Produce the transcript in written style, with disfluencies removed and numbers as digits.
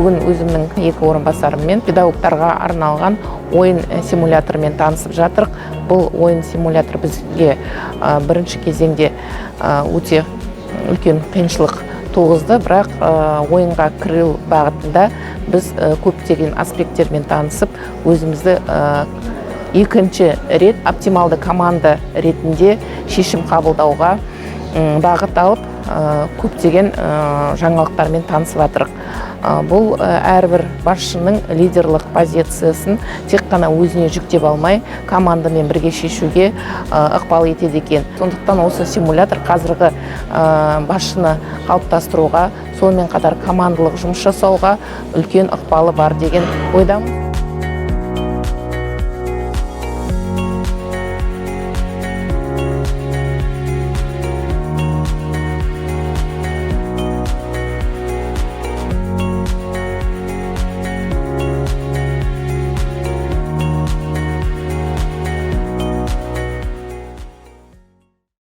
Бүгін өзімнің екі орынбасарыммен педагогтарға арналған ойын симуляторымен танысып жатырық. Бұл ойын симулятор бізге бірінші кезеңде өте үлкен қиыншылық туғызды, бірақ ойынға кіру бағытында біз көптеген аспекттермен танысып, өзімізді екінші рет оптималды команда ретінде шешім қабылдауға бағыт алып, көптеген жаңалықтармен танысып жатырық. Бұл әрбір басшының лидерлік позициясын тек қана өзіне жүктеп алмай, командамен бірге шешуге ықпал етеді екен. Сондықтан осы симулятор қазіргі басшыны қалыптастыруға, сонымен қатар командалық жұмыс жасауға үлкен ықпалы бар деген ойдамын.